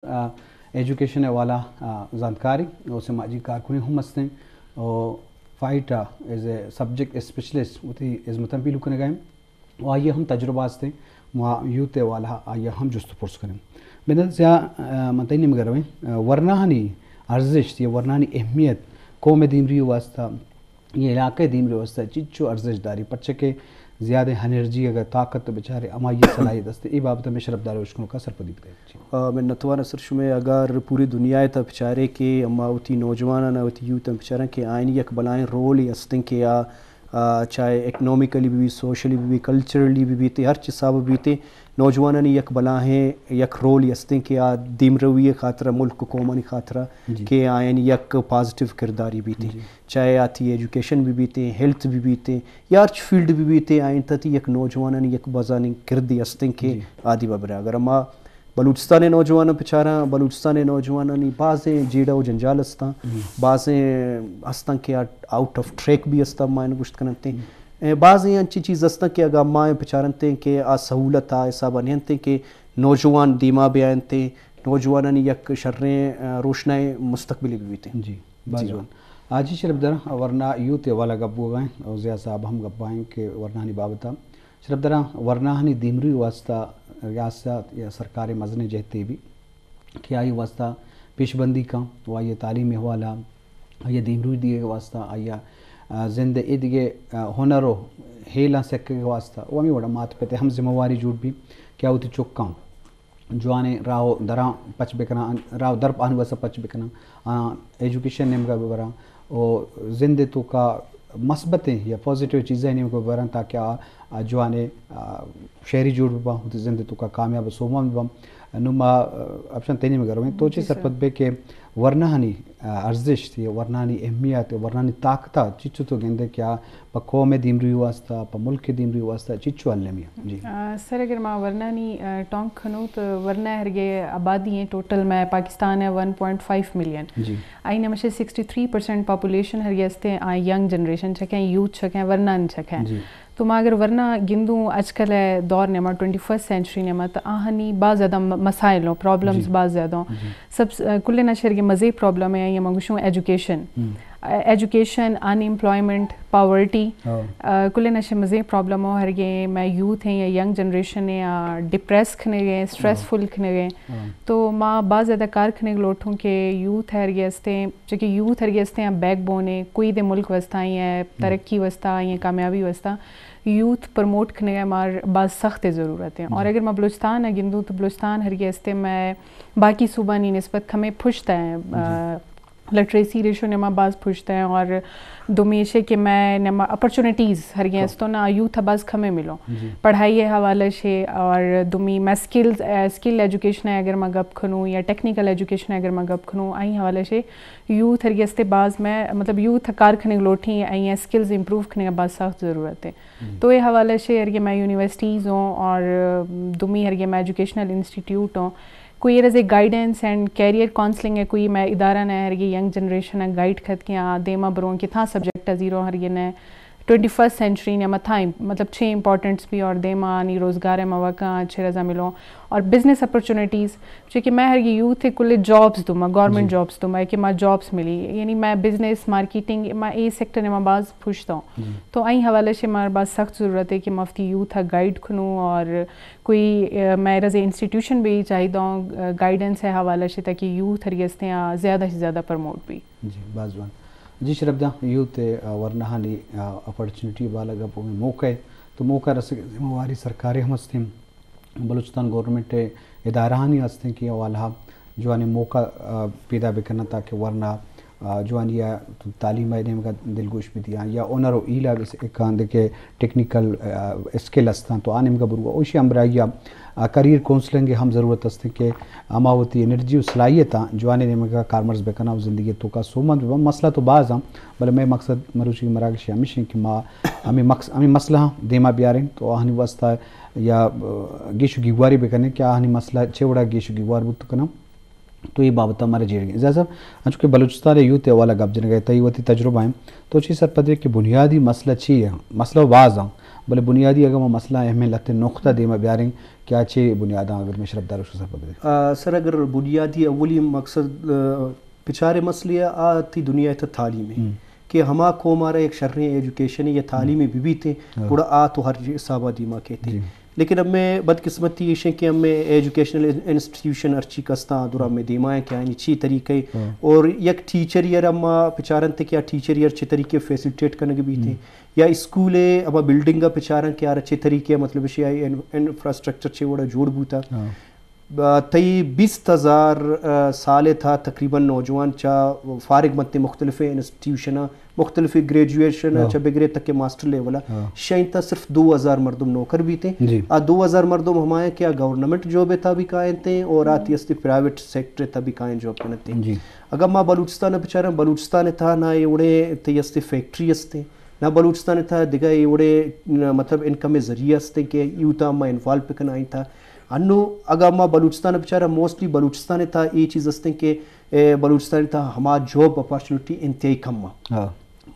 ایجوکیشن ءِ حوالہ ءَ زانتکارے ءُ سماجی کارکنے ہم ہستیں ءُ فائٹ ءَ ایز اے سبجیکٹ اسپیشلسٹ وتی ہزمتاں پیلو کنگ ءَ ایں ءُ آئی ءَ ہم تجربہ ہستیں۔ ما یوتھ ءِ حوالہ ءَ آئی ءَ ہم جست ءُ پرس کنیں۔ بندات ضیاء، آ، من تئی نیمگ ءَ رویں۔ آ، ورناہانی ارزشت یا ورناہانی اہمیت قوم ءِ دیمروی ءِ واستہ، یہ علاقہ ءِ دیمروی ءِ واستہ چنچو ارزشت داری، پرچہ کہ زیادہ انرجی اگر طاقت تو بچارے ہمائی صلاحیت است، اے بابت ءَ مئے شرپدار اشکنوکاں سرپدی بدئے۔ جی۔ آ، منتوار سر شمئے۔ اگر پوری دنیا ءَ تا بچارے کہ اما وتی نوجواناں، وتی یوتھ ءَ بچاراں کہ آئین یک بلائیں رولے ہستیں کہ آ، آ، چاہے اکنامیکلی بہ بی، سوشلی بہ بی، کلچرلی بہ بیت، ہرچ حساب بیت، نوجوانانی یک بلاہیں یک رولے ہستیں کہ آ دیمروی ءِ خاطر، ملک ءُ قومانی خاطر جی۔ کہ آیانی یک پازیٹیو کرداری بیت۔ جی۔ چاہے آتی ایجوکیشن بہ بیت، ہیلتھ بہ بیت، یا ہرچ فیلڈ بہ بیت، آئین تتی یک نوجوانانی یک بزانیں کردے ہستیں کہ جی۔ آدی ببرا۔ اگر ما بلوچستان ءِ نوجواناں بچاراں، بلوچستان ءِ نوجوانانی بازیں جیڑہ ءُ جنجال ہستاں، ہم۔ بازیں ہستاں کہ آ-، آؤٹ آف ٹریک بھی ہستاں، ما ان گوشت کننتے۔ ہم۔ اے، بازیں انچی چیز ہستاں کہ اگاں ما بچارنتے کہ آ سہولت آ حساب ءَ نہ انتے کہ نوجوان دیما بیاینتے، نوجوانانی یک شریں، آ، روشنائیں مستقبلے بہ بیتے۔ جی، باز جی۔ جوان۔ آجی شرپدار، ورنا یوتھ ءِ حوالہ گپ بوگا ایں، اور ضیاء صاحب ہم گپ بائیں کہ ورنانی بابت ءَ شرپداراں، ورناہانی دیمروی واسطہ ریاست یا سرکار مزنیں جہتے بھی کہ آئی واسطہ پیش بندی کن و آئی تعلیم حوالہ، آئی دیمروی دیگ واسطہ، آئی، آ، زند ءِ دیگہ، آ، ہنر و ہیلاں سکگ واسطہ و ہمیں وڑا مات پتے ہم ذمہ واری جوڑ بھی کہ آ وتی چکاں جوانیں راہ و دراں پچ بکناں، راہ و در آنی واسطہ پچ بکناں، آ، ایجوکیشن نیمگا ببراں و زند توکا مثبتیں یا پازیٹیو چیزانی کو برن تاکہ آ، آ جوانیں، آ، شہری جوڑ بباں، وتی زند توکا کامیاب و سوبمند بباں۔ نو ما، آ، افشان تئی نیمگا رویں، تو چی جی سر۔ سرپد بے کہ ورناہانی، آ، ارزشت یا ورناہانی اہمیت یا ورناہانی طاقتا چچو تو گندے کہ آ پہ قوم دیمروی واسطہ، پہ ملک دیمروی واسطہ چچو المی؟ جی۔ آ، سر اگر ما ورناہانی، آ، ٹانک کھنو تو ورنا ہرگے آبادی ہیں ٹوٹل میں پاکستان ہے ون پوائنٹ فائیو ملین۔ جی۔ آئی نمشے سکسٹی تھری پرسینٹ پاپولیشن ہرگے ہستے آ ینگ جنریشن چکیں، یوتھ چکیں، ورنان چکیں۔ جی۔ تو ما اگر ورنا گندوں آج کل ہے دور نیما، ٹوئنٹی فرسٹ سینچری نیما، تو آہانی باز زیادہ م-، مسائل ہوں، پرابلمز جی۔ باز زیادہ ہوں۔ جی۔ سب س-، کل نشہ ہرگے مزے پرابلم ہے، یا ما گوشوں ایجوکیشن۔ ہم۔ آ، ایجوکیشن، ان ایمپلائمنٹ، پاورٹی، ہاں۔ آ، کل نشہ مزے پرابلم ہوں، ہرگے میں یوتھ ہیں یا ینگ جنریشن ہے، آ، ڈپریس کھنے گئے، سٹریس ہاں۔ فل کھنے گئے۔ ہاں۔ تو ما باز زیادہ کار کھنے لوٹوں کہ یوتھ ہرگے ہستے چونکہ یوتھ ہرگے ہستیں آ بیک بون ہے، کوئی دے ملک واسطہ آئی ہے، ہم۔ ترقی واسطہ آئی ہے، کامیابی واسطہ یوتھ پروموٹ کھنے کا مار باز سخت ضرورت ہے۔ اور جی۔ اگر میں بلوچستان ہے گندوں تو بلوچستان ہرگے ہستے میں باقی صوبہ نی نسبت کمے پشت ہے، جی۔ آ، لٹریسی ریشو نے ما باز پشت ہے اور دومی ایشے کہ میں نے ما اپرچونیٹیز ہرگے ہاں۔ ہستوں نا یوتھ باز کمے ملو۔ جی۔ پڑھائی ہے حوالہ سے اور دومی میں سکلز، آ، سکل ایجوکیشن ہے اگر میں گپ کھنوں یا ٹیکنیکل ایجوکیشن ہے اگر میں گپ کھنوں، آئی حوالہ سے یوتھ ہرگے ہستے باز میں، مطلب، یوتھ کار کھنے لوٹیں، آئی ہیں سکلز امپروو کھنے کا باز سخت ضرورت ہے۔ ہم۔ تو اے حوالہ سے ہرگے میں یونیورسٹیز ہوں اور دومی ہرگے میں ایجوکیشنل انسٹیٹیوٹ ہوں، کوئی ایز اے گائیڈنس اینڈ کیریئر کاؤنسلنگ ہے، کوئی میں ادارہ نہ ہرگے ینگ جنریشن ہے گائیڈ کھت کے آ دیما بروں کہ تھا سبجیکٹ ہے زیرو ہرگے نہ ٹوئنٹی فرسٹ سینچری نے متھائیں، مطلب، چھ امپورٹنٹس بھی اور دیما آنی روزگار ہے مواقع چھ رضا ملو اور بزنس اپرچونیٹیز، چونکہ میں ہر یوتھ کل جابس دوما، گورنمنٹ جی۔ جابس دوما کہ ما جابس ملی، یعنی میں بزنس، مارکیٹنگ، میں اے سیکٹر نے ما باز پوچھتا ہوں۔ جی۔ تو آئی حوالے سے مار باز سخت ضرورت ہے کہ مفتی یوتھ گائیڈ کھنوں اور کوئی، آ، میں رضے انسٹیٹیوشن بھی چاہیے دوں، آ، گائیڈنس ہے حوالے سے تاکہ یوتھ ہر گستے ہیں، آ، زیادہ سے زیادہ پروموٹ بھی۔ جی، باز جوان۔ جی، شرف داں، یوتھ ءِ، آ، ورناہانی، آ، اپرچونیٹی بالا گپ ءُ موقع ءِ۔ تو موقع رسگ ذمہ واری سرکار ءِ ہم ہستیں، بلوچستان گورنمنٹ ءِ ادارہانی ہستیں کہ حوالہ جوانیں موقع، آ، پیدا بکناں تاکہ ورنا، آ، جوانی ءَ تعلیم ءِ نیمگ ءَ دلگوش بدیاں یا ہنر ءُ ہیل ءَ بس ایک آندے کہ ٹیکنیکل، آ، اسکل ہستاں تو آ نیمگ ءَ برو۔ اوشی ہمراہی ءَ، آ، کریئر کونسلنگ ءِ ہم ضرورت ہستیں کہ ہما وتی انرجی ءُ صلاحیتاں جوانیں نیمگ ءَ کارمرز بکناں ءُ زندگی ءِ توکا سوبمند بباں۔ مسئلہ تو باز آں، بلے مئے مقصد مروچی مراگش ہمیش انت کہ ما ہمیں مقص-، ہمیں مسئلہ دیما بیاریں تو آہانی واسطہ یا، آ، گیش ءُ گیواری بکنیں کہ آہانی مسئلہ چے وڑا گیش ءُ گیوار بوت کناں۔ تو اے بابت ءَ مارا جیڑگیں۔ اعجاز صاحب، انچو کہ بلوچستان ءِ یوتھ ءِ حوالہ ءَ گپ جنگ ءَ، تئی وتی تجربہ ایں، تو چی سرپد ئے کہ بنیادی مسئلہ چی ایں؟ مسئلہ باز ایں، بلے بنیادی اگاں ما مسئلہ اہم لہتیں نقطہ دیما بیاریں کہ آ چے بنیاداں، اگر مئے شرپدار ءَ سرپد بہ بیت؟ آ، سر، اگر بنیادی اولی مقصد، آ، بچارے مسئلہ آ تئی دنیا ءِ تہا تعلیم ایں۔ ہم۔ کہ ہما قوم ءَ را یک شریں ایجوکیشن یا تعلیمے بہ بیتیں، ہاں۔ گڑا آ تو ہر حساب ءَ دیما کیتیں۔ جی۔ لیکن ہمے بدقسمتی ایش ایں کہ ہمے ایجوکیشنل انسٹیٹیوشن ہرچی کستاں درا ہمے دیما ایں کہ آیانی چی طریقہ ایں، ہاں۔ اور یک ٹیچر ءَ را ما بچارنت کہ آ ٹیچر ءَ را چے طریقے فیسلیٹیٹ کنگ بیتیں، ہم۔ یا اسکول ءِ ہما بلڈنگ ءَ بچارن کہ آ را چے طریقے، مطلب ایش ایں، ان-، انفراسٹرکچر چے وڑا جوڑ بوتا۔ ہاں۔ ب-، تئی بیست ہزار، آ، سال ءِ تہا تقریباً نوجوان چہ فارغ بنتیں مختلفیں انسٹیٹیوشناں، مختلفیں گریجویشن ہاں۔ چہ بگرے تک کہ ماسٹر لیول ءَ، ہاں۔ شہ انت صرف دو ہزار مردم نوکر بیتیں۔ جی۔ آ دو ہزار مردم ہما ایں کہ آ گورنمنٹ جاب ءِ تہا بھی کاینتیں اور آ تئی استی پرائیویٹ سیکٹر ءِ تہا بھی کاین جاب کننتیں۔ جی۔ اگاں ما بلوچستان ءَ بچاراں، بلوچستان ءِ تہا نہ اے وڑیں تئی استی فیکٹری استیں، نہ بلوچستان ءِ تہا دگہ اے وڑیں، نہ، مطلب، انکم ءِ ذریعہ استیں کہ یوتھ ءَ ما انوالو بکناں آئی تہا۔ انو اگاں ما بلوچستان ءَ بچاراں، موسٹلی بلوچستان ءِ تہا اے چیز استیں کہ، اے، بلوچستان ءِ تہا ہما جاب اپارچونٹی انتہائی کم ایں۔ ہاں۔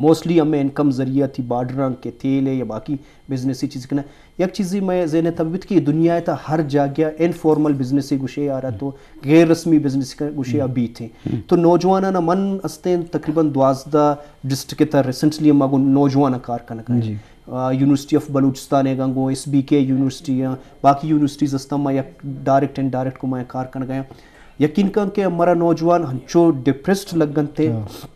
موسٹلی ہمے انکم ذریعہ تئی بارڈراں کہ تیل ءِ یا باقی بزنس ءِ چیز کناں۔ یک چیزے مئے ذہن ءِ تہا بیت کہ دنیا ءِ تہا ہر جاگہ انفارمل بزنس ءَ گوشے آ را، تو غیر رسمی بزنس ءَ گوشے آ بیتیں۔ تو نوجواناں من استیں تقریباً دوازدہ ڈسٹرکٹ ءِ تہا ریسنٹلی ما گوں نوجواناں کار کنگ ءَ آں۔ جی۔ آ، یونیورسٹی آف بلوچستان ءَ گوں، ایس بی کے یونیورسٹی ءَ، باقی یونیورسٹیز استاں، ما یک ڈائریکٹ اینڈ ڈائریکٹ گوں ما کار کنگ ءَ آں۔ یقین کن کہ مارا نوجوان ہنچو ڈپریسڈ لگنت، ہاں۔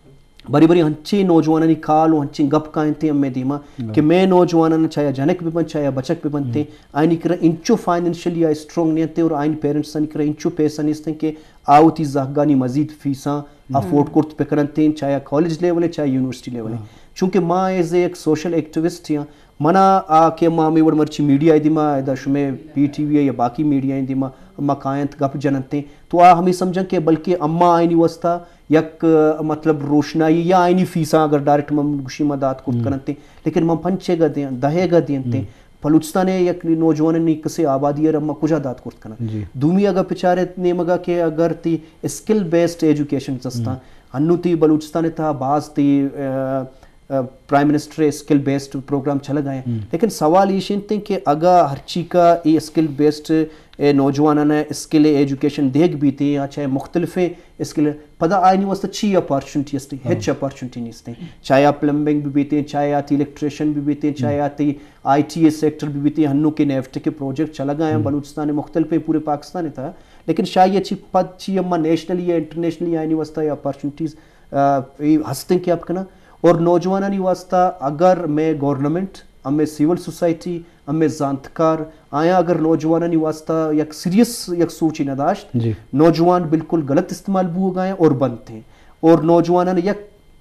بری بری ہنچیں نوجوانانی کال و ہنچیں گپ کاینت ہمے دیما، ہاں۔ کہ مئے نوجواناں چاہے جنک بہ بنت، چاہے بچک بہ بنت، ہم۔ آیانی کرا انچو فائنینشلی آ اسٹرانگ نیست اور آیانی پیرنٹسانی کرا انچو پیسہ نیست کہ آ وتی زہگانی مزید فیساں افورڈ کرت بکننت، چاہے کالج لیول ءَ، چاہے یونیورسٹی لیول ءَ۔ ہاں۔ چونکہ ما ایز اے یک سوشل ایکٹیوسٹ آں، منا آ کہ ما ہمے وڑ مرچی میڈیا ءِ دیما، ادا شمے پی ٹی وی ءَ یا باقی میڈیا ءِ دیما ما کاینت گپ جننت، تو آ ہمے سمجھاں کہ بلکہ اما آیانی واسطہ یک، مطلب، روشنائی یا آیانی فیساں اگر ڈائریکٹ من گوشی ما دات کرت کننت، لیکن من پنچ ءَ گدیں، دہ ءَ گدیں۔ بلوچستان ءِ یک نوجوانانی کسے آبادی ءَ را ما کجا دات کرت کناں؟ جی۔ دومی اگاں بچارے نیمگا کہ اگر تئی اسکل بیسڈ ایجوکیشن استاں، انو تئی بلوچستان ءِ تہا باز تئی، آ، آ، پرائم منسٹر ءِ اسکل بیسڈ پروگرام چلگ ءَ ایں۔ لیکن سوال ایش انت کہ اگاں ہرچی کا اے اسکل بیسڈ، اے نوجوانان ءَ اسکل ایجوکیشن دیگ بیتیں یا چاہے مختلفیں اسکل، پدا آیانی واسطہ چی اپارچونٹی است؟ ہچ اپارچونٹی نیست۔ چاہے آ پلمبنگ بہ بیتیں، چاہے آ تئی الیکٹریشن بہ بیتیں، چاہے آ تئی آئی ٹی ءِ سیکٹر بہ بیتیں، ہنو کہ نیفٹ ءِ کہ پروجیکٹ چلگ ءَ ایں بلوچستان ءِ مختلفیں پورے پاکستان ءِ تہا، لیکن شاہی ءَ چی پد چی اما نیشنلی یا انٹرنیشنلی آیانی واسطہ یا اپارچونٹیز، آ، اے ہستیں کہ آپ کناں۔ اور نوجوانانی واسطہ اگر مئے گورنمنٹ، ہمے سول سوسائٹی، ہمے زانتکار، آیاں اگر نوجوانانی واسطہ یک سیریس یک سوچے نہ داشت، جی۔ نوجوان بالکل غلط استعمال بوگ ءَ ایں اور بنت ایں۔ اور نوجوانان یک،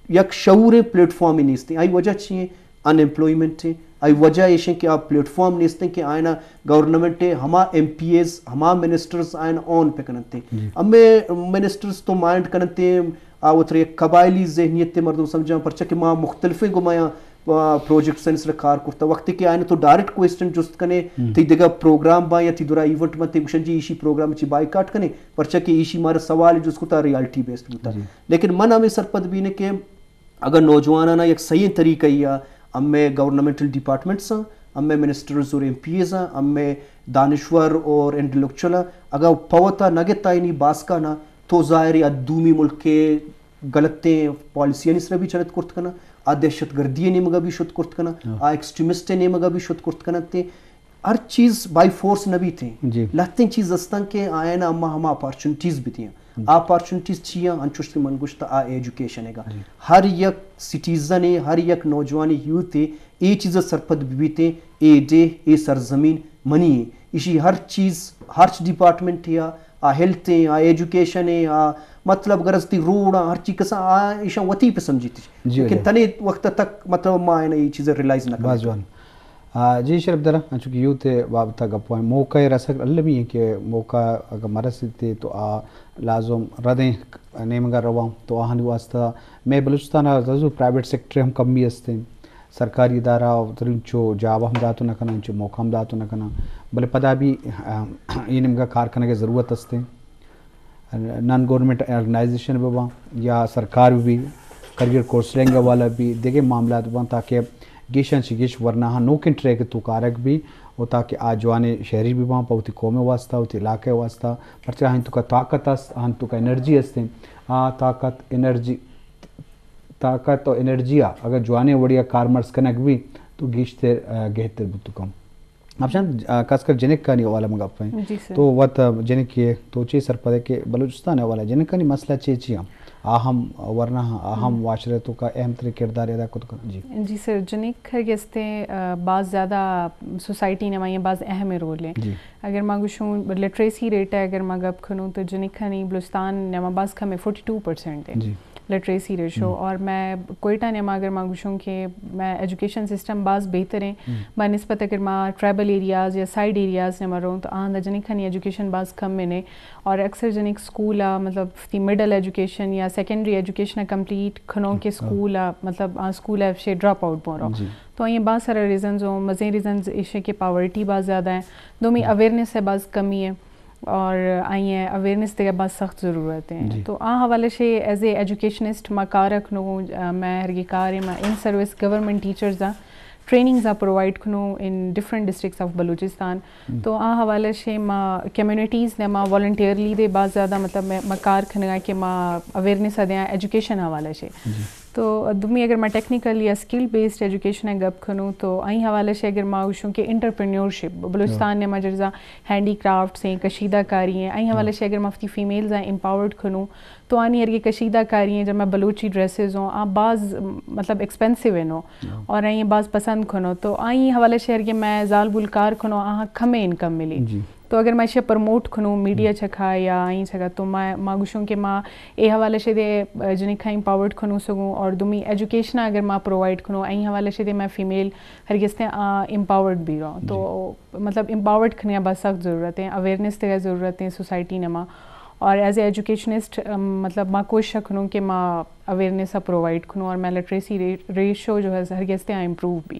یک شعوریں پلیٹ فارمے نیست ایں۔ آئی وجہ چی ایں؟ ان ایمپلائمنٹ ایں۔ آئی وجہ ایش ایں کہ آ پلیٹ فارم نیست ایں کہ آیانا گورنمنٹ ءِ ہما ایم پی ایز، ہما منسٹرز آیانا اون بکننت۔ جی۔ ہمے منسٹرز تو مائنڈ کننت، آ وترا یک قبائلی ذہنیت ءِ مردم سمجھاں، پرچا کہ ما مختلفیں گوں ما آ، پروجیکٹس آنی سرا کار کرتا۔ وقتی کہ آیانا تو ڈائریکٹ کوئسچن جست کنے، تئی دگہ پروگرام باں یا تئی درا ایونٹ باں، تئی گوشن جی ایشی پروگرام چی بائیکاٹ کنے، پرچا کہ ایشی مارا سوال جست کرتا، ریالٹی بیسڈ بوتا۔ جی۔ لیکن من ہمے سرپد بیناں کہ اگاں نوجوانانا یک صحیح طریقہ یا ہمے گورنمنٹل ڈپارٹمنٹس آں، ہمے منسٹرز اور ایم پی ایز آں، ہمے دانشور اور انٹلیکچوئل آں، اگاں پہ وتا نہ گتا آیانی باسکانا، تو ظاہر ہے آ دومی ملک ءِ غلطیں پالیسیانی سرا بھی چلت کرت کناں، آ دہشت گردی ءِ نیمگا بھی شت کرت کناں، آ ایکسٹریمسٹ ءِ نیمگا بھی شت کرت کننت۔ ہر چیز بائی فورس نہ بیتیں۔ جی۔ لہتیں چیز استاں کہ آیانا اما ہما اپارچونٹیز بدیاں۔ آ اپارچونٹیز چی آں؟ انچوش کہ من گوشتا، آ ایجوکیشن ءِ گا۔ جی۔ ہر یک سٹیزن ءِ، ہر یک نوجوان یوتھ ءِ اے چیز ءَ سرپد بہ بیتیں، اے ڈیھ، اے سرزمین منی ایں۔ ایشی ہر چیز، ہرچ ڈپارٹمنٹ یا آ ہیلتھ ایں، آ ایجوکیشن ایں، آ مطلب غرض تئی روڈ آں، ہرچی کساں آ ایشاں وتی پہ سمجھیت۔ جی، لیکن جی۔ تنے وقت تک مطلب ما آیانا اے چیز ءَ ریلائز نہ کنت۔ باز جوان۔ آ، جی شرف دراں، انچو کہ یوتھ ءِ بابت ءَ گپ ایں، موقع ءِ رسگ المی ایں کہ موقع اگاں مرسیت تو آ لازم ردیں نیمگا رواں، تو آہانی واسطہ مئے بلوچستان ءَ ززو پرائیویٹ سیکٹر ہم کمی استیں، سرکاری ادارہ ترینچو جاب ہم داتو نہ کناں، انچو موقع ہم داتو نہ کناں، بلے پدا بھی، آ، اے نیمگا کار کنگ ءِ ضرورت استیں۔ نان گورنمنٹ آرگنائزیشن بہ باں یا سرکار بہ بی، کریئر کونسلنگ ءِ حوالہ بہ بی، دگہ معاملات بہ باں، تاکہ گیشاں چہ گیش ورناہاں نوکیں ٹریک ءِ توکا آرگ بی، و تاکہ آ جوانیں شہری بہ باں پہ وتی قوم ءِ واسطہ، وتی علاقہ ءِ واسطہ، پرچہ آہانی توکا طاقت است، آہانی توکا انرجی است، آ طاقت، انرجی، طاقت و انرجی ءَ اگر جوانیں وڑے ءَ کارمرز کنگ بی تو گیشتر، آ، گہتر بوت کنت۔ افشان، آ، خاص کر جنکانی حوالہ ءَ گپ ایں۔ جی سر۔ تو وت، آ، جنکے، تو چے سرپد ئے کہ بلوچستان ءِ حوالہ ءَ جنکانی مسئلہ چے چی اَں؟ آ ہم ورنا اَں، آ ہم معاشرہ ءِ توکا اہم تریں کردارے ادا کت کناں۔ جی۔ جی سر، جنک ہر گستے، آ، باز زیادہ سوسائٹی نیما باز اہم رول ایں۔ جی۔ اگر ما گوشوں لٹریسی ریٹ ءِ اگر ما گپ کنوں تو جنکانی بلوچستان نیما باز کم ایں، فورٹی ٹو پرسینٹ ایں۔ جی۔ لٹریسی ریشو، اور مئے کوئٹہ نیما اگر ما گوشوں کہ مئے ایجوکیشن سسٹم باز بہتر ایں، بہ نسبت اگر ما ٹرائبل ایریاز یا سائیڈ ایریاز نیما روں تو آہاں جنکانی ایجوکیشن باز کم ایں، اور اکثر جنک اسکول ءَ، مطلب، وتی مڈل ایجوکیشن یا سیکنڈری ایجوکیشن ءَ کمپلیٹ کنوکیں اسکول ءَ، مطلب، آ اسکول ءَ شے ڈراپ آؤٹ بورو۔ جی۔ تو آئی ءِ باز سارا ریزنز اوں، مزیں ریزنز ایش ایں کہ پاورٹی باز زیادہ ایں، دومی اویئرنیس ءِ باز کمی ایں۔ اور آئی ءِ اویئرنیس دگہ باز سخت ضرورت ایں۔ جی۔ تو آ حوالہ شے ایز اے ایجوکیشنسٹ ما کار کنوں، آ، مئے ہرگی کار ایں، ما ان سروس گورنمنٹ ٹیچرز ءَ ٹریننگز ءَ پرووائیڈ کنوں ان ڈفرنٹ ڈسٹرکٹس آف بلوچستان۔ تو آ حوالہ شے ما کمیونٹیز نیما والنٹیئرلی دے باز زیادہ، مطلب، مئے، ما کار کنگا کہ ما اویئرنیس ءَ دیاں ایجوکیشن حوالہ شے۔ جی۔ تو دومی اگر ما ٹیکنیکل یا اسکل بیسڈ ایجوکیشن ءِ گپ کنوں تو آئی حوالہ شے اگر ما گوشوں کہ انٹرپرینیورشپ بلوچستان نیما جرزا ہینڈی کرافٹس ایں، کشیدہ کاری ایں، آئی حوالہ شے اگر ما وتی فیمیلز ءَ امپاورڈ کنوں تو آنی ہرگی کشیدہ کاری ایں، جمع بلوچی ڈریسز اوں، آ باز، مطلب، ایکسپینسو ایں نو، اور آئی باز پسند کنو۔ تو آئی حوالہ شے ہرگی مئے زال بول کار کنو، آہاں کمیں انکم ملی۔ جی۔ تو اگر ما ایشی پروموٹ کنوں میڈیا چکا یا آئی چکا، تو ما، ما گوشوں کہ ما اے حوالہ شے دے، آ، جنکاں امپاورڈ کنوں سگوں، اور دومی ایجوکیشن اگر ما پرووائیڈ کنوں، آئی حوالہ شے دے مئے فیمیل ہرگستے آ امپاورڈ بی رو۔ تو مطلب، امپاورڈ کنگا باز سخت ضرورت ایں، اویئرنیس دگہ ضرورت ایں سوسائٹی نیما۔ اور ایز اے ایجوکیشنسٹ، ام، مطلب، ما کوشش کنوں کہ ما اویئرنیس ءَ پرووائیڈ کنوں اور مئے لٹریسی رے-، ریشو جو ہے ہرگستے آ امپروو بی۔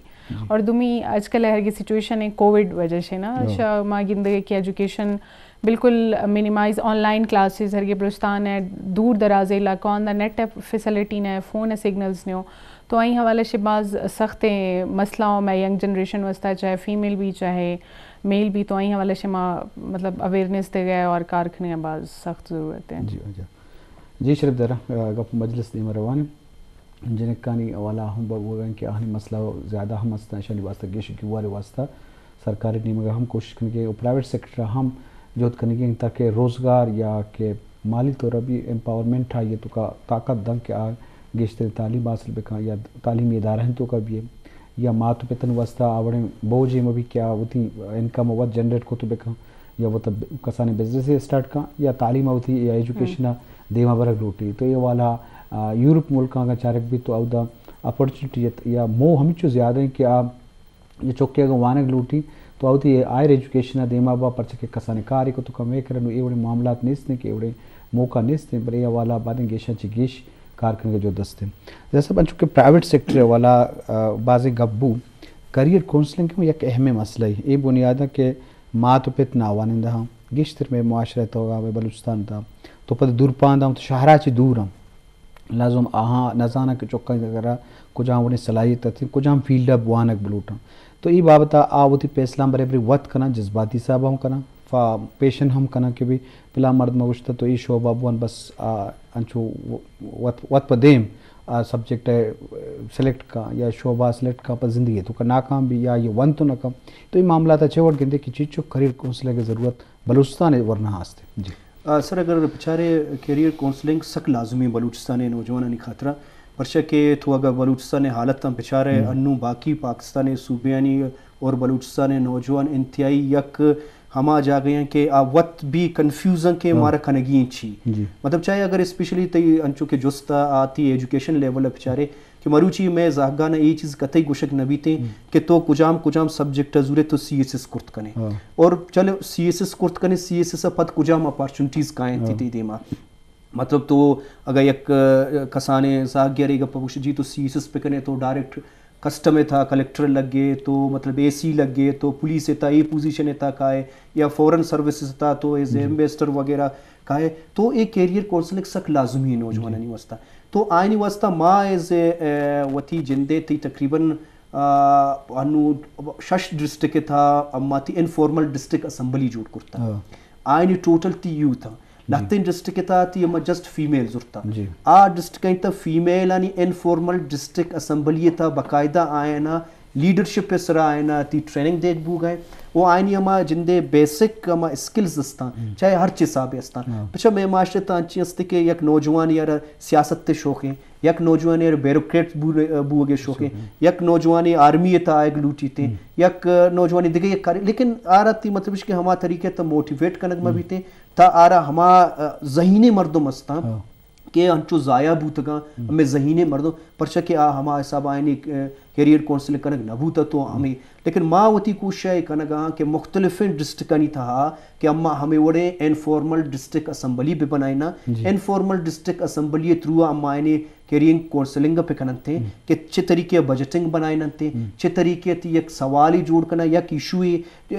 اور دومی آج کل ہرگی سچویشن ایں کووڈ وجہ شے نا، شا-، ما گندگے کہ ایجوکیشن بالکل منیمائز، آن لائن کلاسز ہرگی بلوچستان ایں، دور دراز علاقوں آندا نیٹ فیسلٹی نے، فون سگنلز نیو، تو آئی حوالہ شے باز سخت ایں مسئلہ اوں مئے ینگ جنریشن واسطہ، چاہے فیمیل بی، چاہے میل بی، تو آئی حوالہ شے ما، مطلب، اویئرنیس دگہ اور کار کنگا باز سخت ضرورت ایں۔ جی، جی۔ جی شریف دارا، آ، گپ مجلس دیما روان ایں۔ جنکانی حوالہ ہم بوگا ایں کہ آہانی مسئلہ زیادہ ہم است ایں، اشانی واسطہ گیش گیوار واسطہ سرکاری نیمگا ہم کوشش کنگے اور پرائیویٹ سیکٹر ہم جہد کنگے ایں تاکہ روزگار یا کہ مالی طور بی امپاورمنٹ آئی توکا طاقت دنت کہ آ گیشتر تعلیم حاصل بکن یا تعلیمی ادارہ توکا بی یا مات و پتن واسطہ آ وڑیں بوجھے مبی کہ آ وتی انکم وت جنریٹ کت بکن یا وت کسانیں بزنس اسٹارٹ کن یا تعلیم وتی یا ایجوکیشن دیما برگ لوٹی۔ تو اے والا، آ، یورپ ملکاں اگاں چارگ بی تو اودا اپورچونیٹی یا مو ہمچو زیادہ ایں کہ آ یہ چکے اگاں وانگ لوٹی تو آ وتی ہائر ایجوکیشن ءَ دیما با، پرچہ کہ کسانیں کارے کت کن مئے کرا، نوں اے وڑیں معاملات نیست ایں کہ اے وڑیں موقع نیست ایں، بلے اے حوالہ بائدیں گیشاں چہ گیش کار کنگ ءِ جہد است ایں۔ جیسا انچو کہ پرائیویٹ سیکٹر ءِ حوالہ، آ، بازیں گپ بو، کریئر کونسلنگ ہم یک اہمیں مسئلہ اے۔ اے بنیاد ایں کہ مات و پت ناوانندہ آں، گیشتر مئے معاشرہ ءِ توکا، مئے بلوچستان ءِ تہا تو پد دورپاند آں، تو شہر ءَ چہ دور آں۔ لازم آہاں نزاناں کہ چکانی کرا کجام وڑیں صلاحیت ات، کجام فیلڈ ءَ بوانگ بلوٹاں۔ تو اے بابت ءَ آ وتی پیسلہ برے برے وت کناں، جذباتی حساب ءَ ہم کناں، فا-، پیشن ہم کناں کہ بھئی پلاں مرد ما گوشتہ تو اے شعبہ بوان، بس آ انچو و-، وت، وت پہ دیم آ سبجیکٹ ءَ سلیکٹ کن یا شعبہ سلیکٹ کن، پہ زندگی ءِ توکا ناکام بی یا یہ ونت نہ کن۔ تو اے معاملات ءَ چے وڑ گندے کہ چیچو کریئر کونسلنگ ءِ ضرورت بلوچستان ءِ ورنا است؟ جی۔ آ، سر، اگر بچارے کیریئر کونسلنگ سک لازمی بلوچستان ءِ نوجوانانی خاطرا، پرچہ کہ تو اگر بلوچستان ءِ حالتاں بچارے، انوں باقی پاکستان ءِ صوبیانی اور بلوچستان ءِ نوجوان انتہائی یک ہما جاگہ ایں کہ آ وت بھی کنفیوز ایں کہ مارا کنگی ایں چی۔ جی۔ مطلب، چاہے اگر اسپیشلی تئی انچو کہ جست آ، آ تئی ایجوکیشن لیول ءَ بچارے، کہ مروچی مئے زہگان ءَ اے چیز قطعی گوشگ نہ بیتیں کہ تو کجام کجام سبجیکٹ ءَ زورے تو سی ایس ایس کرت کنے۔ اور چلو سی ایس ایس کرت کنے، سی ایس ایس ءَ پد کجام اپارچونٹیز کائیں تئی دیما۔ مطلب تو اگہ یک، آ، کسانیں زہگے ءَ گپ گوش جی تو سی ایس ایس بکنے تو ڈائریکٹ کسٹم ءِ تھا کلکٹر لگے تو مطلب اے سی لگے تو پولیس ءِ تھا اے پوزیشن ءِ تھا کائے، یا فارن سروسز ءِ تھا تو ایز اے ایمبیسڈر وغیرہ کائے، تو اے کیریئر کونسلنگ سک لازمی ہے نوجوانانی واسطہ۔ تو آئینی واسطہ ما ایز اے، اے، وتی جندے تھی تقریباً، آ، انو شش ڈسٹرکٹ ءِ تھا اما تھی انفارمل ڈسٹرکٹ اسمبلی جوڑ کرتا۔ آئینی ٹوٹل تھی یوتھ ءِ لہتیں ڈسٹرکٹ ءِ تھا تھی اما جسٹ فیمیل زرتا۔ آ ڈسٹرکٹ ءِ تھا فیمیل آنی انفارمل ڈسٹرکٹ اسمبلی ءِ تھا باقاعدہ آئینا لیڈرشپ ءِ سرا آئینا تھی ٹریننگ دیگ بوگ ءَ۔ او آئینی ہما جندے بیسک ہما اسکلز استاں، چاہے ہر چیز حساب استاں۔ پچھا مئے معاشرے تھا انچی است کہ یک نوجوان یار سیاست ءِ شوق ہیں، یک نوجوان یار بیوروکریٹ بو-، بوگ ءِ شوق ہیں، یک نوجوان آرمی ءِ تھا آئیگ لوٹیتے، یک نوجوان دگہ یک کاری، لیکن آرا تھی مطلب اش کہ ہما طریقے تھا موٹیویٹ کنگ مہ بیتے، تھا آرا ہما، آ، ذہین مردم استاں کہ انچو ضائع بوتگاں، ہمیں ذہین مردم، پرچا کہ آ ہما حساب آئینی، آ، کیریئر کونسلنگ کنگ نہ بوتا تو ہمیں، لیکن ما وتی کوشش ءَ کنگاں کہ مختلفیں ڈسٹرکٹانی تھا کہ اما ہمیں وڑیں انفارمل ڈسٹرکٹ اسمبلی بہ بنائینا، انفارمل ڈسٹرکٹ اسمبلی ءِ تھرو اما آئینی کیریئر کونسلنگ پہ کننتے کہ چہ طریقے بجٹنگ بنائیننتے، چہ طریقے تھی یک سوالی جوڑ کنا، یک ایشو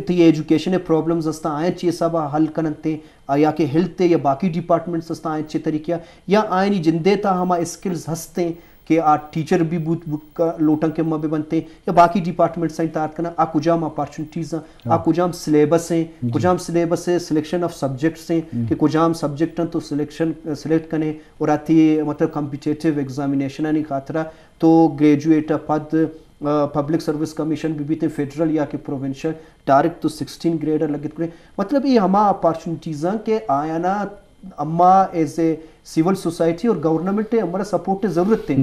تھی ایجوکیشن ءِ پرابلمز استاں، آئیں چی حساب ءَ حل کننتے، آ، یا کہ ہیلتھ ءِ یا باقی ڈیپارٹمنٹس استاں، آئیں چی طریقے یا آئینی جندے تھا ہما اسکلز ہستیں کہ آ ٹیچر بھی بوت، بوت کا-، لوٹاں کہ ما بہ بنتے یا باقی ڈیپارٹمنٹس آئیں تحت کنا، آ کجام اپارچونٹیز ہیں، آ کجام سلیبس ہیں، کجام سلیبس ہے، سلیکشن آف سبجیکٹس ہیں کہ کجام سبجیکٹ ہیں تو سلیکشن، سلیکٹ کنے اور آتی مطلب کمپیٹیٹیو ایگزامینیشن آنی خاطرہ تو گریجویٹ ءَ پد، آ، پبلک سروس کمیشن بہ بیت فیڈرل یا کہ پروونشل، ڈائریکٹ تو سکسٹین گریڈ ءَ لگت کرے۔ مطلب اے ہما اپارچونٹیز ہیں کہ آیانا اما ایز اے سول سوسائٹی اور گورنمنٹ ءَ ہمارا سپورٹ ءِ ضرورت ہے۔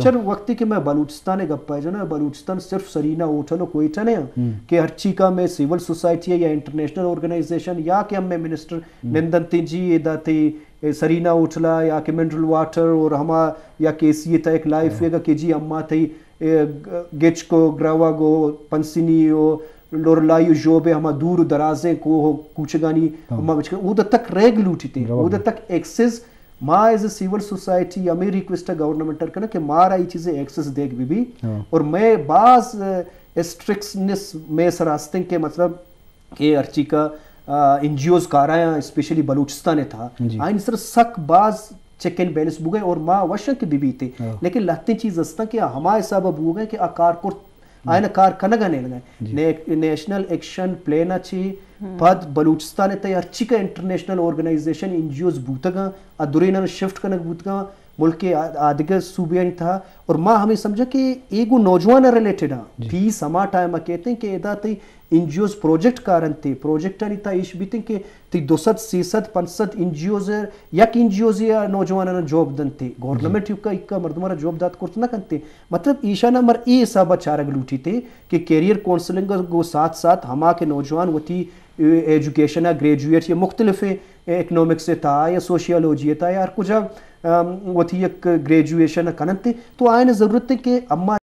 چر وقتی کہ میں بلوچستان ءِ گپ ءَ جناں، بلوچستان صرف سرینا ہوٹل و کوئٹہ نہ ہیں کہ ہرچی کا میں سول سوسائٹی ہے یا انٹرنیشنل آرگنائزیشن یا کہ ہم میں منسٹر نندنتے جی اے داتے اے سرینا ہوٹلا یا کہ منرل واٹر اور ہما یا کے سی اے تا ایک لائف ویگا کہ جی اما تئی، اے، گ-، گچک و گروگ و پنسنی و لورلائی و ژوب ءِ ہما دور و درازیں کوہ و کوچگانی ہما بچکن اودا تک ریگ لوٹیتے، اودا تک ایکسس ما ایز اے سول سوسائٹی ہمیں ریکویسٹ ہے گورنمنٹ ءَ کرنا کہ مارا اے چیزیں ایکسس دیگ بہ بی اور میں باز، اے، اسٹرکٹنس میں سر ہستیں کہ مطلب کہ ہرچی کا، آ، این جی اوز کارایاں، اسپیشلی بلوچستان ءِ تھا، آئین سر سک باز چیک اینڈ بیلنس بوگئے اور ما وشاں کہ بہ بیتے۔ لیکن لہتیں چیز ہستاں کہ ہما حساب ءَ بوگئے کہ آ کار کرت، آئین کار کنگ ءَ نیلگئے۔ نے-، نیشنل ایکشن پلان ءَ چی پد بلوچستان ءِ تہ ءَ ہرچی کہ انٹرنیشنل آرگنائزیشن، این جی اوز بوتگاں، آ دریناں شفٹ کنگ بوتگاں، ملک ءِ آ-، آدگہ صوبیانی تھا اور ما ہمیں سمجھا کہ اے گوں نوجوان ریلیٹڈ ہاں۔ پیس ہما ٹائم ءَ کہتے ہیں کہ ادا تئی این جی اوز پروجیکٹ کارنتے، پروجیکٹانی تھا ایش بیتیں کہ تئی دو سد، سی سد، پنچ سد این جی اوز، یک این جی اوز یا نوجوانانا جاب دنتے، گورنمنٹ یکا اکا مردمانا جاب دات کرت نہ کنتے۔ مطلب ایشانا مر اے حساب ءَ چارگ لوٹیتے کہ کیریئر کونسلنگ گو ساتھ ساتھ ہما کہ نوجوان وتی ایجوکیشن ءَ گریجویٹ یا مختلف اکنامکس ءِ تھا یا سوشیالوجی ءِ تھا یا ہر کجا، ام، وتی یک گریجویشن ءَ کننتے تو آئین ضرورت ہے کہ اما